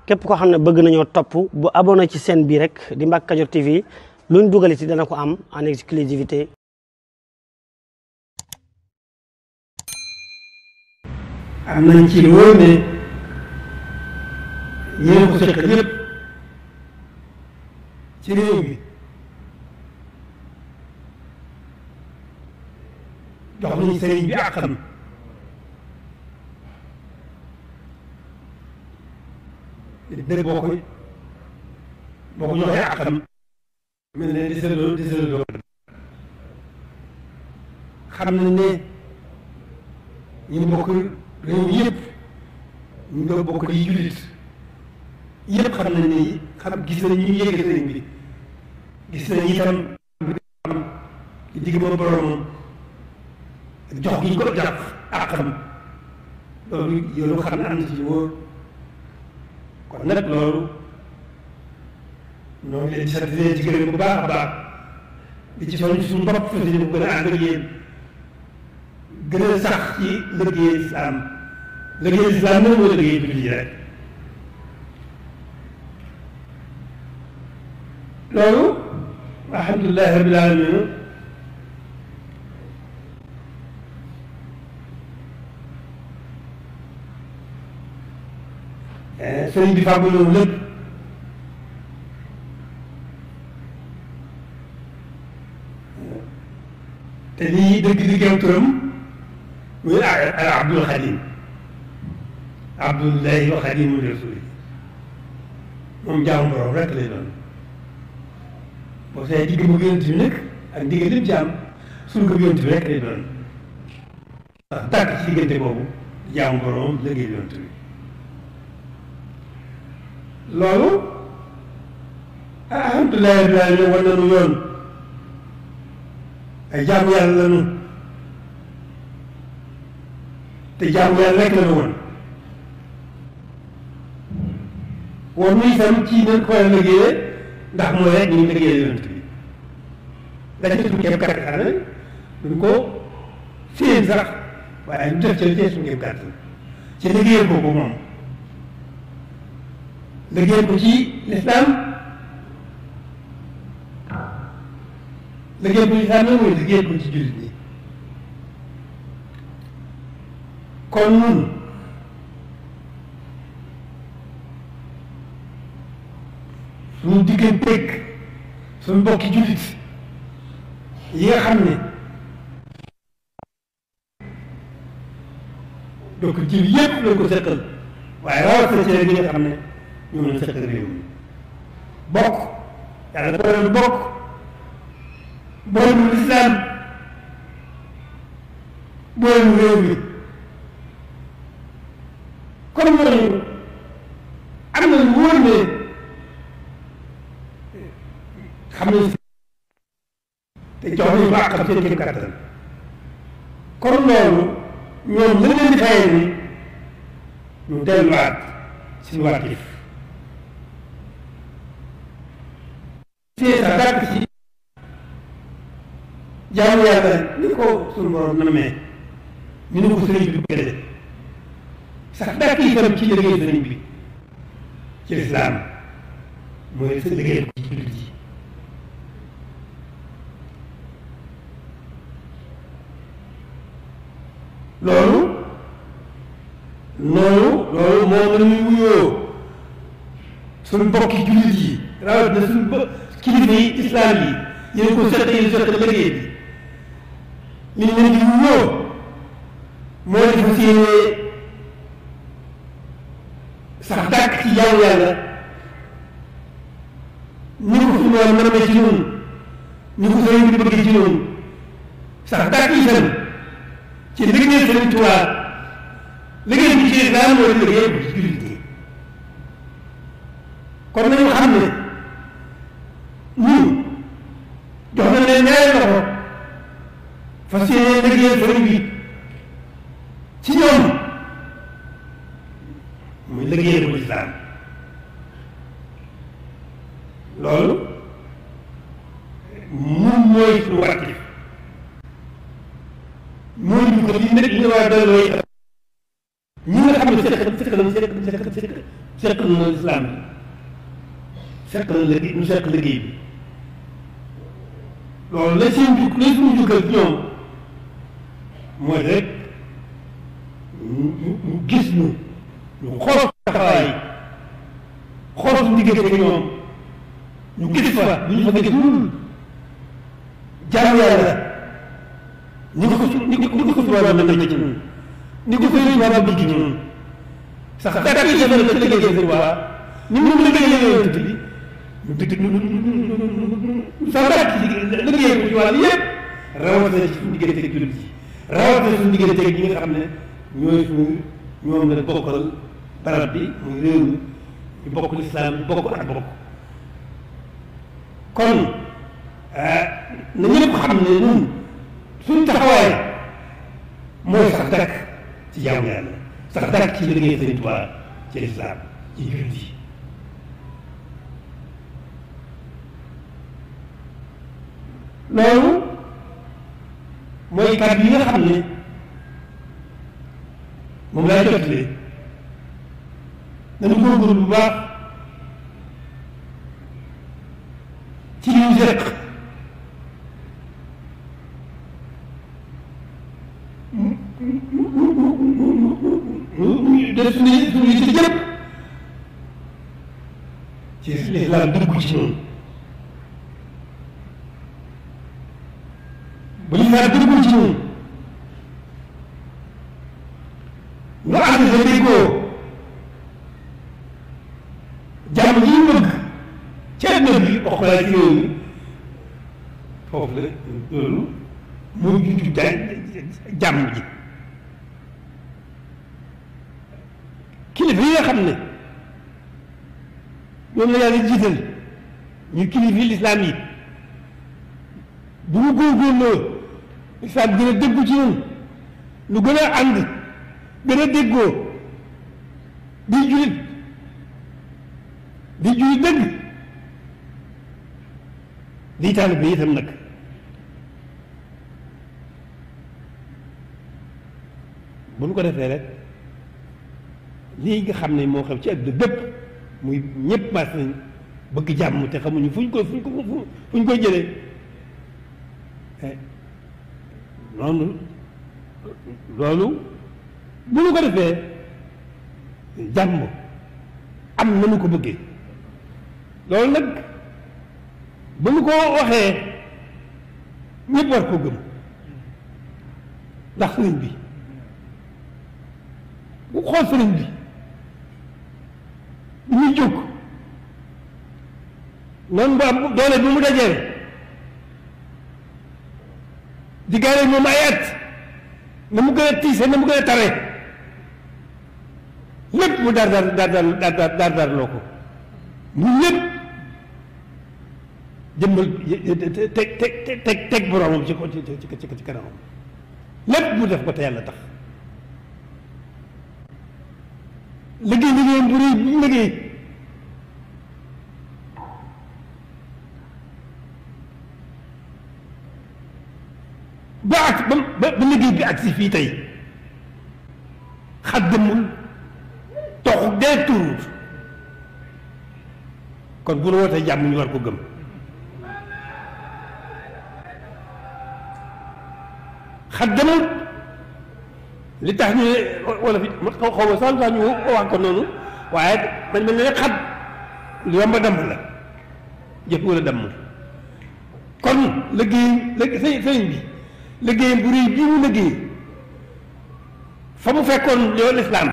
képp koo xam ne bëgg nañoo topp bu abonné ci chaîne bii rek di Mbacke Kadior TV luñ dugal ci dana ko am en exclusivité. am nañ ci wóor ne ñeen ko seq ñëpp ci réew mi jox nañ sëriñ bi àqam dëgg boo ko joxee àqam mel ne di sëloo xam nañ ne ñu bokk réew mi yëpp ñu nga bokk di jullit yëpp xam nañ ne gis nañ ñu yéege sëriñ bi gis nañ itam ci digg ba boromam jox gi ñu ko jox àqam loolu yow xam ne am na ci wóor kon nag loolu ñoo ngi leen di sant leen ci gërëm bu baax a baax di ci soññ suñu bopp fas yéene bu gën a ànd ak yéen gën a sax ci liggéey islam nag mooy liggéey jullit yi rek loolu alhamdulilahi rabbil alamin sëriñ bi fàggu loolu lépp te lii dëgg liggéeyu turam muy al abdul xadim abdullahi wa xadimu rasuli moom jaamu borom rek lay doon boo see digg bu yonent bi nag ak digg lépp jaam suñu ko yonent bi rek lay doon ndax tàkk ci diggante boobu jaamu borom liggéey yonent bi loolu alhamdulilah rabbil alamin war nañu yoon ay jaamu yàlla lañu te jaamu yàlla rek lañu woon muy itam ci nañ ko war a liggéeyee ndax mooy rek ñu ngi liggéeyee yonent bi dañ ci suñu kéem kattan duñ ko séen sax waaye ñu def ci suñu kéem kattan ci liggéeyal ko moom liggéeyal ko ci lislaam liggéeyal ko ci lislaam nag mooy liggéeyal ko ci jullit ñi kon nun suñu digganteeg suñu mbokki jullit yi nga xam ne donc jullit yépp lañ ko seqal waaye rawatina ci rek ñi nga xam ne ñoom lañ seqal réew mi bokk yàlla boole bokk boole lislaam boole réew mi kon ñooñu am na lu wóor ne xam nañ te jox nañu ko àqam seen kéem kattan kon loolu ñoom la leen di fayee ni ñu delluwaat suñu wàttif sa dàkk ci jaamu yàlla ni ko suñu borom namee ñu ne ko sëriñ bi bëgg sax dàkk itam ci liggéey sëriñ bi ci lislaam mooy sa liggéey ko ci jullit yi loolu moom la ñuy wuyoo suñu mbokki jullit yi rawatina suñu kilifa yi islam yi yéen ko seq yéen seq liggéey bi li ñu leen di wuyoo moo di fas yéene sax dàkk ci jaamu yàlla ni ko suñu woon namee ci noonu ni ko sëriñ bi bëgg ci noonu sax dàkk itam ci liggéey Sëriñ Tuubaa liggéey bi ci islam mooy liggéey bu ci jullit ñi kon nañu xam ne ñun jox na leen ñaari loxo fas yéene liggéey sëriñ bi ci ñoom muy liggéey bu islam loolu moom mooy suñu wartif mooy ñu ko li nekk li nga war a doyloo ñi nga xam ne seq na lislaam bi seq na liggéey ñu seq liggéey bi loolu la seen jukk la suñu jukkal ci ñoom mooy rek ñu gis ñu xool taxawaay xool suñu diggante ak ñoom ñu gis fa bu ñu fa gis ñun jaamu yàlla ni ko tubaab na ci ñun ni ko sëriñ Tuubaa bëgg ci ñun sax dara ci defal ci liggéey sëriñ Tuubaa ni mu liggéey yonent bi ñu dëgg sax dara ci liggéey ko ci wàll yëpp rawatina ci suñu diggante ak jullit yi rawatina suñu diggante ak ñi nga xam ne ñooy suñu ñoom la bokkal barab bi muy réew mi ñu bokk lislaam ñu bokk ak bokk kon na ñëpp xam ne ñun suñu taxawaay mooy sax dakk ci jaamu yàlla sax dakk ci liggéey Sëriñ Tuubaa ci lislaam ci jullit yi loolu mooy kàddu yi nga xam ne moom laay jottalee nañu góorgóorlu bu baax ci li ñu seq def suñu si jëpp ci lislaam dugg ci ñun bu lislaam dugg ci ñun ñu ànd sa déggoo jàmm yi ñu bëgg ci àdduna bi wax ko ci réew mi foofu la loolu moo juju jàmm ji kilifa yi nga xam ne ñoom la yàlla jiital ñu kilifa yi lislaam yi bu ñu góorgóorloo lislaam gën a déggu ci ñun lu gën a ànd gën a déggoo di julit dëgg di taalibe bi itam nag bu ñu ko defee rek lii nga xam ne moo xam ci àdduna bépp muy ñëpp mas nañ bëgg jàmm te xamuñu fu ñu koy jëlee noonu loolu bu ñu ko defee jàmm am na nu ko bëggee loolu nag bu ñu ko waxee ñëpp war ko gëm ndax sëriñ bi bu xool sëriñ bi bu ñuy jóg noonu bu am doole bi mu dajeel di gaare moom ay at na mu gën a tiise na mu gën a tare lépp mu daar loo ko ñu ñëpp jëmbal teg boromam ci kanamam lépp mu def ko te yàlla tax liggéeyam bu rëy bi mu liggéey ba liggéey bi ak si fii tey xaddamul toxu dee turuut kon bu nu wootee jàmm ñu war ko gëm xaddamul li tax ñu ne wala fi xaw ma sax ñu wax ko noonu waaye dañ mel ne rek xat lu yomb a damm la jëf wala damm kon liggéey sëriñ bi liggéeyam bu réy bii mu liggéey fa mu fekkoon yow lislaam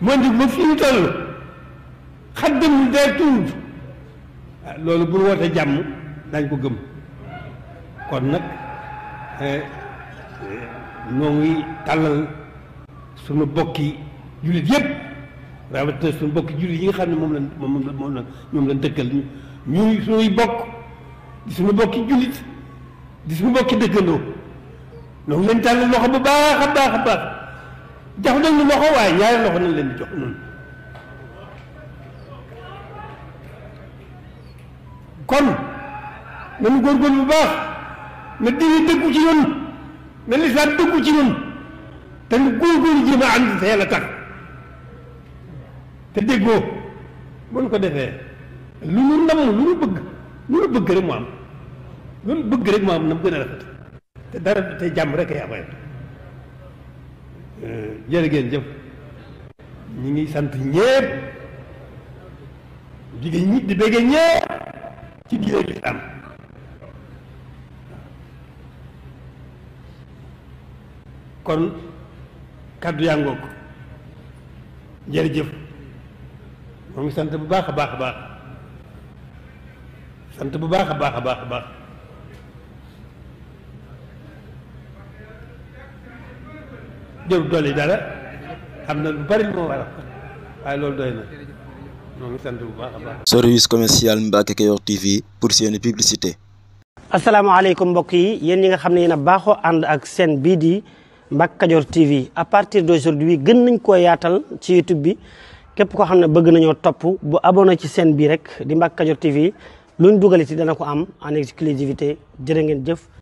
moo ndi ba fii ñu toll xaddamul dee tuut loolu bu ñu wootee jàmm dañ ko gëm kon nag ñoo ngi tàllal suñu bokki jullit yépp rawatina suñu bokki jullit yi nga xam ne moom la ñoom lañ dëkkal ñuy suñuy bokk di suñu bokki jullit di suñu bokki dëkkandoo ñoo ngi leen tàllal loxo bu baax a baax a baax jox nañu loxo waaye ñaari loxo nañ leen di jox noonu kon nañu góorgóorlu bu baax na diine dëggu ci ñun na lislaam dëggu ci ñun te ñu góorgóorlu jéem a ànd te yàlla tax te déggoo buñ ko defee lu nu nam lu nu bëgg rek mu am lu nu bëgg rek mu am na mu gën a rafet te dara te jàmm rek ay amee jërë ngeen jëf ñi ngi sant ñépp di bëggee ñépp ci diine lislaam kon kàddu yaa ngoog jërëjëf moo ngi sant bu baax a baax a baax sant bu baax a baax a baax a baax jël dolli dara xam na lu bari lu moo war a waaye loolu doy na moo ngi sant bu baax a baax. Service commercial Mbacke Kadior TV pour seeni publicité. asalaamaaleykum mbokk yi yéen ñi nga xam ne yéen a baaxoo ànd ak seen bii di Mbacke Kadior TV à partir d'aujourd'hui gën nañ koo yaatal ci YouTube bi képp koo xam ne bëgg nañoo topp bu abonné ci seen bii rek di Mbacke Kadior TV luñ dugal ci dana ko am en exclusivité jërë ngeen jëf.